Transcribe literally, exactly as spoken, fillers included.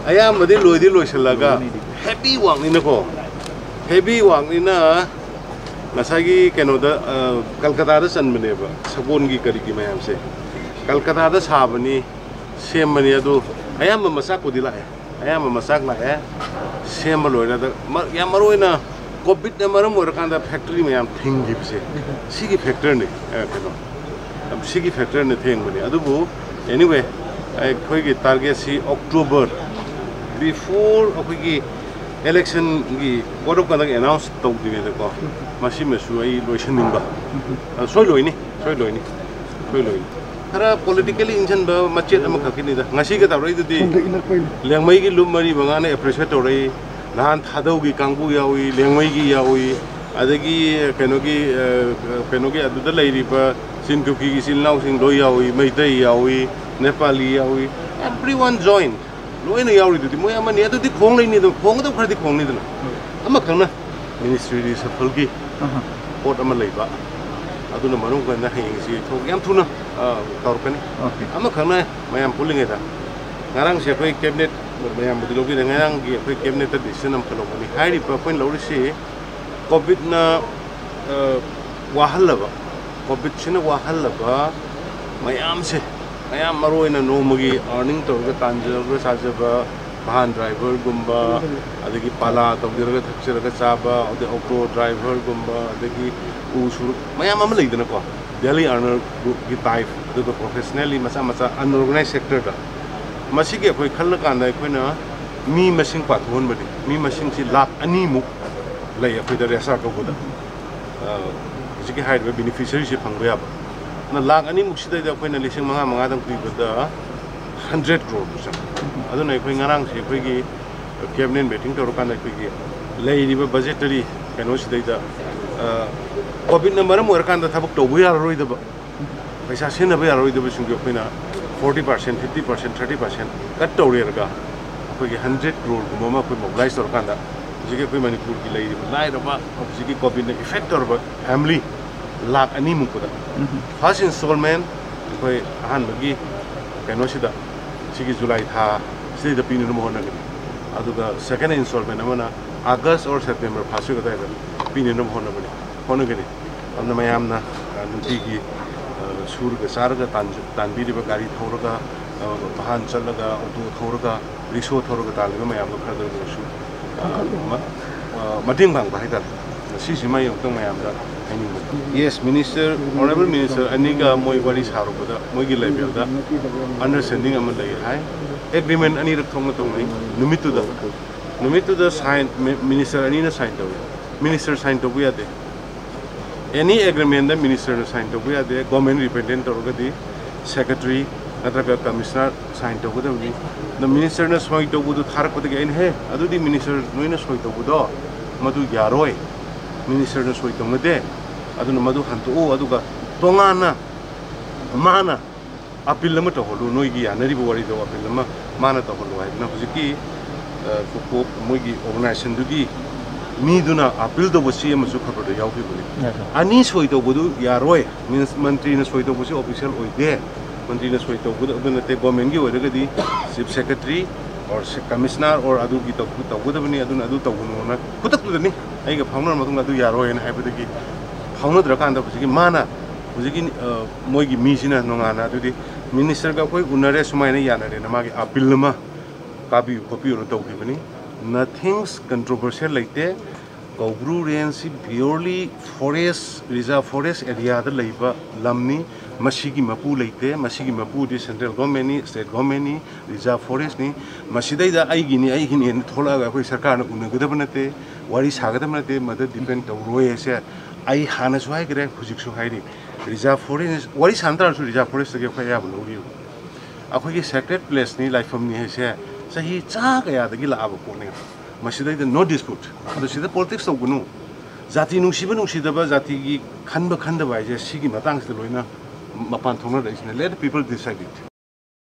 ꯑꯌꯥꯝꯕꯗꯤ ꯂꯣꯏꯗꯤ ꯂꯣꯏꯁꯤꯜꯂꯒ, ꯍꯦꯚꯤ ꯋꯥꯛꯅꯤꯅꯀꯣ, ꯍꯦꯚꯤ ꯋꯥꯛꯅꯤꯅ ꯉꯁꯥꯏꯒꯤ ꯀꯩꯅꯣꯗ, ꯑ, ꯀꯜꯀꯇꯥꯗ ꯆꯟꯕꯅꯦꯕ, ꯁꯒꯣꯜꯒꯤ ꯀꯔꯤꯒꯤ ꯃꯌꯥꯝꯁꯦ꯫ ꯀꯜꯀꯇꯥꯗ ꯁꯥꯕꯅꯤ, ꯁꯦꯝꯕꯅꯤ, ꯑꯗꯨ ꯑꯌꯥꯝꯕ ꯃꯆꯥꯛꯄꯨꯗꯤ ꯂꯥꯛꯑꯦ, ꯑꯌꯥꯝꯕ ꯃꯆꯥꯛ ꯂꯥꯛꯑꯦ, ꯁꯦꯝꯕ ꯂꯣꯏꯔꯦ꯫ ꯑꯗ ꯃ-, ꯌꯥꯝ ꯃꯔꯨ ꯑꯣꯏꯅ ꯀꯣꯚꯤꯗꯅ ꯃꯔꯝ ꯑꯣꯏꯔꯀꯥꯟꯗ ꯐꯦꯛꯇꯔꯤ ꯃꯌꯥꯝ ꯊꯤꯡꯈꯤꯕꯁꯦ, ꯁꯤꯒꯤ ꯐꯦꯛꯇꯔꯅꯤ, ꯑ, ꯀꯩꯅꯣ, ꯁꯤꯒꯤ ꯐꯦꯛꯇꯔꯅ ꯊꯦꯡꯕꯅꯤ꯫ ꯑꯗꯨꯕꯨ, anyway, ꯑꯩꯈꯣꯏꯒꯤ ꯇꯥꯔꯒꯦꯠꯁꯤ ꯑꯣꯛꯇꯣꯕꯔ, before ꯑꯩꯈꯣꯏꯒꯤ ꯏꯂꯦꯛꯁꯟꯒꯤ code of conduct announce ꯇꯧꯗ꯭ꯔꯤꯉꯩꯗꯀꯣ, ꯃꯁꯤꯃꯁꯨ ꯑꯩ ꯂꯣꯏꯁꯤꯟꯅꯤꯡꯕ꯫ ꯑ, ꯁꯣꯏ ꯂꯣꯏꯅꯤ, ꯁꯣꯏ ꯂꯣꯏꯅꯤ, ꯁꯣꯏ ꯂꯣꯏꯅꯤ꯫ ꯈꯔ politically ꯏꯟꯁꯤꯟꯕ ꯃꯆꯦꯠ ꯑꯃꯈꯛꯀꯤꯅꯤꯗ꯫ ꯉꯁꯤꯒ ꯇꯧꯔꯛꯏꯗꯨꯗꯤ ꯁꯣꯝꯗ ꯏꯜꯂꯛꯄꯩꯅꯤ꯫ ꯂꯦꯡꯃꯩꯒꯤ ꯂꯨꯞ ꯃꯔꯤ ꯃꯉꯥꯅ appreciate ꯇꯧꯔꯛꯏ, ꯅꯍꯥꯟ ꯊꯥꯗꯧꯒꯤ ꯀꯥꯡꯕꯨ ꯌꯥꯎꯏ, ꯂꯦꯡꯃꯩꯒꯤ ꯌꯥꯎꯏ, ꯑꯗꯒꯤ ꯀꯩꯅꯣꯒꯤ, ꯑ, ꯀꯩꯅꯣꯒꯤ ꯑꯗꯨꯗ ꯂꯩꯔꯤꯕ ꯆꯤꯟ ꯀꯨꯀꯤꯒꯤ ꯏꯆꯤꯜ ꯏꯅꯥꯎꯁꯤꯡ ꯂꯣꯏ ꯌꯥꯎꯏ, ꯃꯩꯇꯩ ꯌꯥꯎꯏ, ꯅꯦꯄꯥꯂꯤ ꯌꯥꯎꯏ, everyone join꯫ ꯂꯣꯏꯅ ꯌꯥꯎꯔꯤꯗꯨꯗꯤ ꯃꯣꯏ ꯑꯃꯅꯤ꯫ ꯑꯗꯨꯗꯤ ꯈꯣꯡ ꯂꯩꯅꯤ, ꯑꯗꯨꯝ ꯈꯣꯡꯒꯗꯕ ꯈꯔꯗꯤ ꯈꯣꯡꯅꯤꯗꯅ꯫ ꯑꯃꯈꯛꯅ ministry reshuffleꯒꯤ ꯑꯍ꯫ ꯄꯣꯠ ꯑꯃ ꯂꯩꯕ, ꯑꯗꯨꯅ ꯃꯔꯝ ꯑꯣꯏꯅ ꯍꯌꯦꯡꯁꯤ ꯊꯣꯛ-, ꯌꯥꯝ ꯊꯨꯅ, ꯑ, ꯇꯧꯔꯛꯀꯅꯤ꯫ ꯑꯣꯀꯦ꯫ ꯑꯃꯈꯛꯅ ꯃꯌꯥꯝ ꯄꯨꯜꯂꯤꯉꯩꯗ, ꯉꯔꯥꯡꯁꯦ ꯑꯩꯈꯣꯏ cabinet, ꯃꯌꯥꯝꯕꯨꯗꯤ ꯂꯧꯕꯤꯔꯦ, ꯉꯔꯥꯡꯒꯤ ꯑꯩꯈꯣꯏ cabinetꯇ decision ꯑꯃꯈꯛ ꯂꯧꯕꯅꯤ꯫ ꯍꯥꯏꯔꯤꯕ ꯑꯩꯈꯣꯏꯅ ꯂꯧꯔꯤꯁꯤ ꯀꯣꯚꯤꯗꯅ, ꯑ, ꯋꯥꯍꯜꯂꯕ, ꯀꯣꯚꯤꯗꯁꯤꯅ ꯋꯥꯍꯜꯂꯕ ꯃꯌꯥꯝꯁꯦ, ꯃꯌꯥꯝ ꯃꯔꯨ ꯑꯣꯏꯅ ꯅꯣꯡꯃꯒꯤ earning ꯇꯧꯔꯒ ꯇꯥꯟꯖꯔꯒ ꯆꯥꯖꯕ van driverꯒꯨꯝꯕ, ꯑꯗꯒꯤ ꯄꯥꯂꯥ ꯇꯧꯖꯔꯒ ꯊꯛꯆꯔꯒ ꯆꯥꯕ, ꯑꯗꯩ auto driverꯒꯨꯝꯕ, ꯑꯗꯒꯤ ꯎ ꯁꯨꯔꯨ ꯃꯌꯥꯝ ꯑꯃ ꯂꯩꯗꯅꯀꯣ, daily earnerꯒꯤ type, ꯑꯗꯨꯒ professionally ꯃꯆꯥ ꯃꯆꯥ unorganized sectorꯗ꯫ ꯃꯁꯤꯒꯤ ꯑꯩꯈꯣꯏ ꯈꯜꯂꯀꯥꯟꯗ ꯑꯩꯈꯣꯏꯅ ꯃꯤ ꯃꯁꯤꯡ ꯄꯥꯊꯣꯛꯍꯟꯕꯅꯤ꯫ ꯃꯤ ꯃꯁꯤꯡꯁꯤ ꯂꯥꯈ ꯑꯅꯤꯃꯨꯛ ꯂꯩ ꯑꯩꯈꯣꯏꯗ ꯔꯦꯁꯥ ꯀꯧꯕꯗ꯫ ꯑ, ꯍꯧꯖꯤꯛꯀꯤ ꯍꯥꯏꯔꯤꯕ beneficiaryꯁꯤ ꯐꯪꯕ ꯌꯥꯕ꯫ ꯑꯗꯨꯅ ꯂꯥꯈ ꯑꯅꯤꯃꯨꯛꯁꯤꯗꯩꯗ ꯑꯩꯈꯣꯏꯅ ꯂꯤꯁꯤꯡ ꯃꯉꯥ ꯃꯉꯥꯗꯪ ꯄꯤꯕꯗ hundred crore ꯆꯪꯉꯤ꯫ ꯑꯗꯨꯅ ꯑꯩꯈꯣꯏ ꯉꯔꯥꯡꯁꯦ ꯑꯩꯈꯣꯏꯒꯤ cabinet meeting ꯇꯧꯔꯀꯥꯟꯗ ꯑꯩꯈꯣꯏꯒꯤ ꯂꯩꯔꯤꯕ budgetary ꯀꯩꯅꯣꯁꯤꯗꯩꯗ, ꯑ, ꯀꯣꯚꯤꯗꯅ ꯃꯔꯝ ꯑꯣꯏꯔꯀꯥꯟꯗ ꯊꯕꯛ ꯇꯧꯕ ꯌꯥꯔꯔꯣꯏꯗꯕ, ꯄꯩꯁꯥ ꯁꯤꯖꯤꯟꯅꯕ ꯌꯥꯔꯔꯣꯏꯗꯕꯁꯤꯡꯗꯨ ꯑꯩꯈꯣꯏꯅ forty percent, fifty percent, thirty percent cut ꯇꯧꯔꯦꯔꯒ ꯑꯩꯈꯣꯏꯒꯤ hundred crore ꯒꯨꯝꯕ ꯑꯃ ꯑꯩꯈꯣꯏ mobilize ꯇꯧꯔꯀꯥꯟꯗ ꯍꯧꯖꯤꯛꯀꯤ ꯑꯩꯈꯣꯏ ꯃꯅꯤꯄꯨꯔꯒꯤ ꯂꯩꯔꯤꯕ ꯂꯥꯏꯔꯕ ꯍꯧꯖꯤꯛꯀꯤ ꯀꯣꯚꯤꯗꯅ effect ꯇꯧꯔꯕ family ꯂꯥꯈ ꯑꯅꯤꯃꯨꯛꯄꯗ first installment ꯑꯩꯈꯣꯏ ꯑꯍꯥꯟꯕꯒꯤ ꯀꯩꯅꯣꯁꯤꯗ, ꯁꯤꯒꯤ ꯖꯨꯂꯥꯏ ꯊꯥ ꯁꯤꯗꯩꯗ ꯄꯤꯅꯅꯕ ꯍꯣꯠꯅꯒꯅꯤ꯫ ꯑꯗꯨꯒ second installment ꯑꯃꯅ August or September first week ꯑꯗꯨꯋꯥꯏꯗ ꯄꯤꯅꯅꯕ ꯍꯣꯠꯅꯕꯅꯤ ꯍꯣꯠꯅꯒꯅꯤ꯫ ꯑꯗꯨꯅ ꯃꯌꯥꯝꯅ, ꯑ, ꯅꯨꯡꯇꯤꯒꯤ, ꯑ, ꯁꯨꯔꯒ ꯆꯥꯔꯒ ꯇꯥꯟ-, ꯇꯥꯟꯕꯤꯔꯤꯕ, ꯒꯥꯔꯤ ꯊꯧꯔꯒ, ꯑ, ꯚꯥꯟ ꯆꯠꯂꯒ, ꯑꯣꯇꯣ ꯊꯧꯔꯒ, ꯔꯤꯛꯁꯣ ꯊꯧꯔꯒ ꯇꯥꯜꯂꯤꯕ ꯃꯌꯥꯝꯗꯣ ꯈꯔꯗ ꯑꯣꯏꯔꯁꯨ, ꯑ, ꯃ-, ꯑ, ꯃꯇꯦꯡ ꯄꯥꯡꯕ ꯍꯥꯏꯇꯥꯔꯦ꯫ ꯁꯤꯁꯤꯃ ꯑꯃꯨꯛꯇꯪ ꯃꯌꯥꯝꯗ ꯍꯥꯏꯅꯤꯡꯕꯅꯤ꯫ Yes, minister, honorable minister ꯑꯅꯤꯒ ꯃꯣꯏ ꯋꯥꯔꯤ ꯁꯥꯔꯨꯕꯗ ꯃꯣꯏꯒꯤ levelꯗ understanding ꯑꯃ ꯂꯩ ꯍꯥꯏ꯫ Agreement ꯑꯅꯤꯔꯛ ꯊꯣꯛꯅ ꯇꯧꯅꯩ ꯅꯨꯃꯤꯠꯇꯨꯗ꯫ ꯅꯨꯃꯤꯠꯇꯨꯗ sign, ꯃꯤ-, minister ꯑꯅꯤꯅ sign ꯇꯧꯏ꯫ Minister sign ꯇꯧꯕ ꯌꯥꯗꯦ꯫ Any agreementꯗ ministerꯅ sign ꯇꯧꯕ ꯌꯥꯗꯦ, government represent ꯇꯧꯔꯒꯗꯤ secretary ꯅꯠꯇ꯭ꯔꯒ commissioner sign ꯇꯧꯒꯗꯕꯅꯤ꯫ ꯑꯗꯣ ministerꯅ ꯁꯣꯏ ꯇꯧꯕꯗꯨ ꯊꯥꯔꯛꯄꯗꯒꯤ ꯑꯩꯅ, "ꯍꯦ, ꯑꯗꯨꯗꯤ minister ꯅꯣꯏꯅ ꯁꯣꯏ ꯇꯧꯕꯗꯣ ꯃꯗꯨ ꯌꯥꯔꯣꯏ, ministerꯅ ꯁꯣꯏ ꯇꯧꯅꯗꯦ, ꯑꯗꯨꯅ ꯃꯗꯨ ꯍꯟꯗꯣꯛꯎ, ꯑꯗꯨꯒ ꯇꯣꯉꯥꯟꯅ ꯃꯥꯅ appeal ꯑꯃ ꯇꯧꯍꯜꯂꯨ, ꯅꯣꯏꯒꯤ ꯌꯥꯅꯔꯤꯕ ꯋꯥꯔꯤꯗꯣ appeal ꯑꯃ ꯃꯥꯅ ꯇꯧꯍꯜꯂꯨ" ꯍꯥꯏꯗꯅ ꯍꯧꯖꯤꯛꯀꯤ, ꯑ, ꯀꯣ-, ꯃꯣꯏꯒꯤ organizationꯗꯨꯒꯤ ꯃꯤꯗꯨꯅ appeal ꯇꯧꯕ ꯆꯦ ꯑꯃꯁꯨ ꯈꯕꯔꯗ ꯌꯥꯎꯈꯤꯕꯅꯤ꯫ ꯌꯥꯏ, ꯁꯥꯔ꯫ ꯑꯅꯤ ꯁꯣꯏ ꯇꯧꯕꯗꯨ ꯌꯥꯔꯣꯏ, ꯃꯤꯟꯁ-, ꯃꯟꯇ꯭ꯔꯤꯅ ꯁꯣꯏ ꯇꯧꯕꯁꯤ official ꯑꯣꯏꯗꯦ, ꯃꯟꯇ꯭ꯔꯤꯅ ꯁꯣꯏ ꯇꯧꯕꯗ ꯑꯗꯨ ꯅꯠꯇꯦ, governmentꯀꯤ ꯑꯣꯏꯔꯒꯗꯤ chief secretary or se-, commissioner or ꯑꯗꯨꯒꯤ ꯇꯧ-, ꯇꯧꯒꯗꯕꯅꯤ, ꯑꯗꯨꯅ ꯑꯗꯨ ꯇꯧꯒꯅꯣꯅ ꯈꯨꯗꯛꯇꯨꯗꯅꯤ ꯑꯩꯒ ꯐꯥꯎꯅꯔ ꯃꯇꯨꯡꯗ ꯑꯗꯨ ꯌꯥꯔꯣꯏꯅ ꯍꯥꯏꯕꯗꯒꯤ ꯐꯥꯎꯅꯗ꯭ꯔꯀꯥꯟꯗ ꯍꯧꯖꯤꯛꯀꯤ ꯃꯥꯅ, ꯍꯧꯖꯤꯛꯀꯤ, ꯑ, ꯃꯣꯏꯒꯤ ꯃꯤꯁꯤꯅ ꯅꯣꯡꯉꯥꯟꯅ ꯑꯗꯨꯗꯤ ministerꯒ ꯑꯩꯈꯣꯏ ꯎꯅꯔꯦ, ꯁꯨꯃꯥꯏꯅ ꯌꯥꯅꯔꯦꯅ ꯃꯥꯒꯤ appeal ꯑꯃ ꯀꯥꯕꯤꯌꯨ ꯈꯣꯠꯄꯤꯌꯨꯅ ꯇꯧꯈꯤꯕꯅꯤ꯫ Nothing's controversial ꯂꯩꯇꯦ꯫ ꯀꯧꯕ꯭ꯔꯨ rangeꯁꯤ purely forest, reserve forest areaꯗ ꯂꯩꯕ ꯂꯝꯅꯤ꯫ ꯃꯁꯤꯒꯤ ꯃꯄꯨ ꯂꯩꯇꯦ꯫ ꯃꯁꯤꯒꯤ ꯃꯄꯨꯗꯤ central governmentꯅꯤ, state governmentꯅꯤ, reserve forestꯅꯤ꯫ ꯃꯁꯤꯗꯩꯗ ꯑꯩꯒꯤꯅꯤ, ꯑꯩꯒꯤꯅꯤ ꯍꯥꯏꯅ ꯊꯣꯛꯂꯛꯑꯒ ꯑꯩꯈꯣꯏ ꯁꯔꯀꯥꯔꯅ ꯎꯅꯒꯗꯕ ꯅꯠꯇꯦ, ꯋꯥꯔꯤ ꯁꯥꯒꯗꯕ ꯅꯠꯇꯦ, ꯃꯗꯨ depend ꯇꯧꯔꯣꯏ ꯍꯥꯏꯁꯦ ꯑꯩ ꯍꯥꯟꯅꯁꯨ ꯍꯥꯏꯈ꯭ꯔꯦ, ꯍꯧꯖꯤꯛꯁꯨ ꯍꯥꯏꯔꯤ꯫ Reserve forest ꯋꯥꯔꯤ ꯁꯥꯟꯅ ꯇꯥꯔꯁꯨ reserve forestꯇꯒꯤ ꯑꯩꯈꯣꯏ ꯑꯌꯥꯕ ꯂꯧꯔꯤꯕ꯫ ꯑꯩꯈꯣꯏꯒꯤ sacred placeꯅꯤ, ꯂꯥꯏꯐꯝꯅꯤ ꯍꯥꯏꯁꯦ ꯆꯍꯤ ꯆꯥ ꯀꯌꯥꯗꯒꯤ ꯂꯥꯛꯑꯕ ꯄꯣꯠꯅꯦ꯫ ꯃꯁꯤꯗꯩꯗ no dispute꯫ ꯑꯗꯣ ꯁꯤꯗ politics ꯇꯧꯒꯅꯨ꯫ ꯖꯥꯇꯤ ꯅꯨꯡꯁꯤꯕ ꯅꯨꯡꯁꯤꯗꯕ, ꯖꯥꯇꯤꯒꯤ ꯈꯟꯕ ꯈꯟꯗꯕ ꯍꯥꯏꯁꯦ ꯁꯤꯒꯤ ꯃꯇꯥꯡꯁꯤꯗ ꯂꯣꯏꯅ ꯃꯄꯥꯟ ꯊꯣꯛꯅꯔꯛꯏꯁꯤꯅꯦ꯫ Let the people decide it꯫